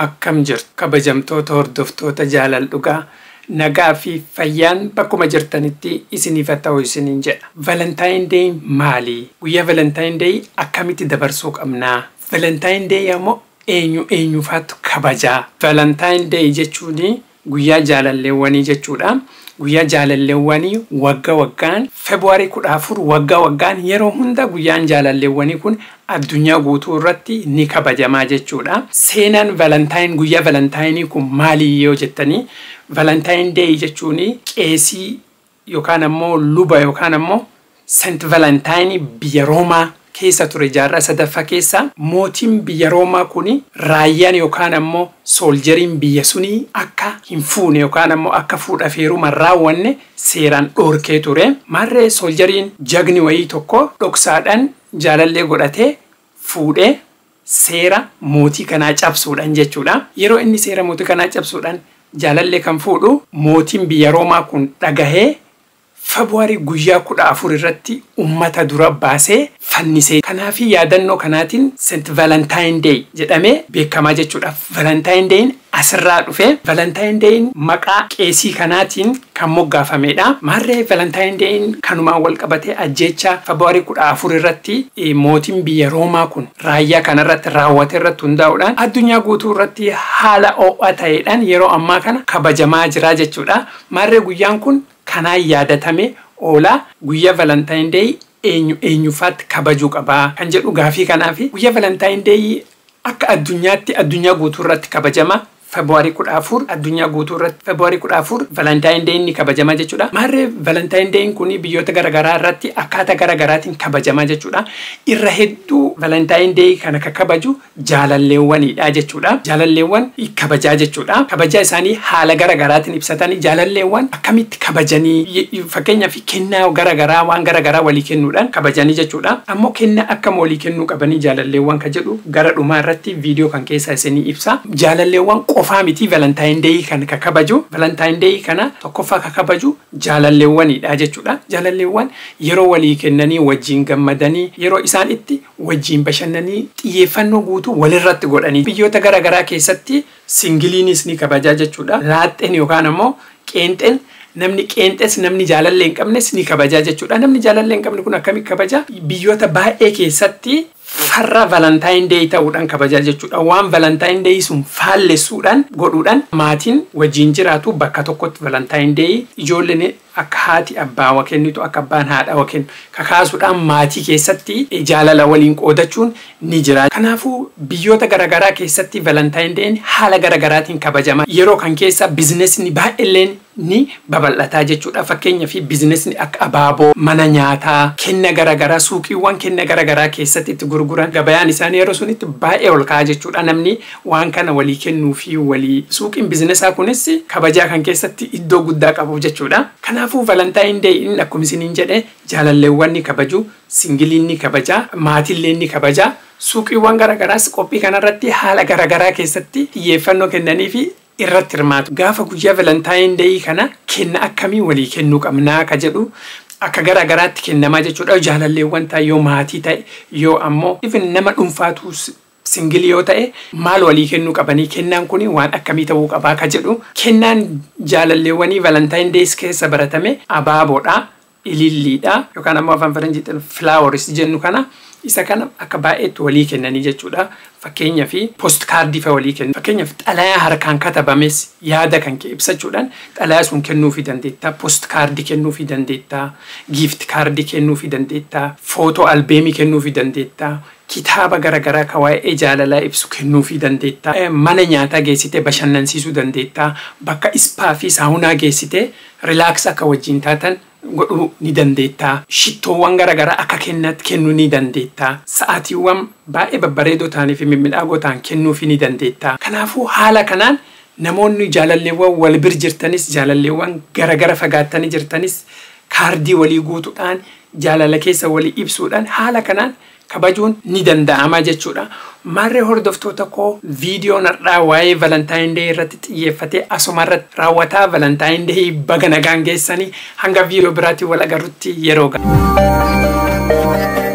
Akkam jirtu kabajamtoota hordoftoota jaalala dhugaa nagaa fi fayyaan bakkuma jirtanitti isiniif haa ta'u isiniin jedha. Valentine Day maali? Guyyaa Valentine Day akkamitti dabarsuu qabnaa? Valentine Day ammoo eenyu eenyufaatu kabajaa? Valentine Day jechuun guyyaa jaalalleewwanii jechuudha. Guyyaa jaalalleewwanii wagga waggaan February 14 wagga waggaan yeroo hunda guyyaan jaalalleewwanii kun addunyaa guutuu irratti ni kabajamaa jechuudha. Seenaan Valentine guyyaa Valentine kun maali yoo jettanii, Valentine Day jechuun qeesii yookaan ammoo luba yookaan ammoo Saint Valentine biyya Roomaa keessa ture jaarraa sadaffaa keessa. Mootiin biyya Roomaa kun raayyaan yookaan ammoo sooljeeriin biyya sunii akka hin fuune yookaan ammoo akka fuudha feeruma raawwanne seeraan dhoorkee ture. Maarree sooljeeriin jagni wayii tokko dhoksaadhaan jaalallee godhatee fuudhee seera mootii kanaa cabsuudhaan jechuudha. Yeroo inni seera mootii kanaa cabsuudhaan jaalallee kan fuudhu mootiin biyya Roomaa kun dhagahee February guyyaa 14 irratti ummata dura baasee fannisee. Kanaaf yaadannoo kanaatiin Saint Valentine Day jedhamee beekamaa jechuudha. Valentine Dayn asirraa dhufe. Valentine Dayn maqaa qeesii kanaatiin kan moggaafamedha. Maarree Valentine Dayn kanumaan wal qabatee ajjeecha February 14 irratti mootiin biyya Roomaa kun raayyaa kanarratti raawwate irratti hundaa'uudhaan addunyaa guutuu irratti haala ho'aa ta'eedhaan yeroo ammaa kana kabajamaa jira jechuudha. Maarree guyyaan kun kanaan yaadatame oola. Guyyaa Valentine Day eenyu eenyufaatti kabajuu qabaa kan jedhu gaafii kanaaf guyyaa Valentine Day akka addunyaatti addunyaa guutuu irratti kabajama. February 14 addunyaa guutuu irratti February 14 Valentine Day ni kabajama jechuudha. Maarree Valentine Day kun biyyoota garaagaraa irratti akkaataa garaagaraatiin kabajama jechuudha. Irra hedduu Valentine Day kana kan kabaju jaalalleewwanidha jechuudha. Jaalalleewwan kabajaa jechuudha. Kabajaa isaanii haala garaagaraatiin ibsatanii jaalalleewwan akkamitti kabajanii, fakkeenyaaf kennaa garaagaraa waan garaagaraa walii kennuudhaan kabajanii jechuudha. Ammoo kennaa akkam walii kennuu qabanii jaalalleewwan kan jedhu gara dhumaa irratti viidiyoo kan keessaa isinii ibsa. Jaalalleewwan qofaa miti Valentine Day kan kabaju. Valentine Day kana tokkoffaa kan kabaju jaalalleewwanidha jechuudha. Jaalalleewwan yeroo walii kennanii wajjin gammadanii yeroo isaan itti wajjin bashannanii xiyyeeffannoo guutuu walirratti godhanii biyyoota garaagaraa keessatti singiliinis ni kabajaa jechuudha. Laaxeen yookaan ammoo qeenxeen, namni qeenxes namni jaalallee hin qabnes ni kabajaa jechuudha. Namni jaalallee hin qabne kun akkamitti kabajaa? Biyyoota baay'ee keessatti farra Valentine Day ta'uudhaan kabajaa jechuudha. Waan Valentine Day sun faallessuudhaan godhuudhaan maatiin wajjin jiraatu bakka tokkotti Valentine Day ijoolleen akka haati abbaa wa kennitu akka abbaan haadha wa kennu kakaasuudhaan maatii keessatti jaalala waliin qoodachuun ni jira. Kanaafuu biyyoota garaagaraa keessatti Valentine Dayn haala garaagaraatiin kabajama. Yeroo kan keessa bizinesni baay'eelleen ni babal'ataa jechuudha. Fakkeenyaaf bizinesni akka abaaboo, mana nyaataa, kenna garaagaraa, suuqiiwwan kenna garaagaraa keessatti itti gurguran gabayaan isaanii yeroo sunitti baay'ee ol ka'a jechuudha. Namni waan kana walii kennuu fi walii suuqiin bizinesaa kunis kabajaa kan keessatti iddoo guddaa qabu jechuudha. Kanaafuu Valentine Day inni akkuma isiniin jedhe jaalalleewwan ni kabaju, singiliin ni kabaja, maatilleen ni kabaja. Suuqiiwwan garaagaraas qophii kanarratti haala garaagaraa keessatti xiyyeeffannoo kennanii fi irratti hirmaatu. Gaafa guyyaa Valentine Day kana kenna akkamii walii kennuu qabnaa ka jedhu akka garaagaraatti kennamaa jechuudha. Jaalalleewwan ta'e yoo maatii ta'e yoo ammoo even nama dhuunfaatu singilii yoo ta'e maal walii kennuu qabanii, kennaan kun waan akkamii ta'uu qabaa ka jedhu. Kennaan jaalalleewwanii Valentine Days keessa baratame abaaboodha, ililliidha yookaan ammoo afaan faranjiitiin flowers jennu kana isa kana akka baay'eetti walii kennanii jechuudha. Fakkeenyaaf postkaardii fa'a walii kennu. Fakkeenyaaf xalayaa harkaan katabames yaada kan kee ibsachuudhaan xalayaa sun kennuufii dandeetta. Postkaardii kennuufii dandeetta. Gift kaardii kennuufii dandeetta. Footoo albeemii kennuufii dandeetta. Kitaaba garaagaraa kan waa'ee jaalalaa ibsu kennuufii dandeetta. Mana nyaataa geessitee bashannansiisuu dandeetta. Bakka ispaa fi saawunaa geessitee relax akka wajjin taatan godhuu ni dandeetta. Shittoowwan garaagaraa akka kennaatti kennuu ni dandeetta. Sa'aatiiwwan baay'ee babbareedoo ta'anii fi mimmiidhagoo ta'an kennuufii ni dandeetta. Kanaafuu haala kanaan namoonni jaalalleewwan wal bir jirtanis jaalalleewwan garagara fagaattanii jirtanis kaardii walii guutuudhaan jaalala keessa walii ibsuudhaan haala kanaan kabajuun ni danda'ama jechuudha. Maarree hordoftoota koo, viidiyoon har'aa waa'ee Valentine Day irratti xiyyeeffatee asuma irratti raawwataa. Valentine Day baga nagaan geessanii, hanga viidiyoo biraatiin wal agarrutti yeroo ga'a.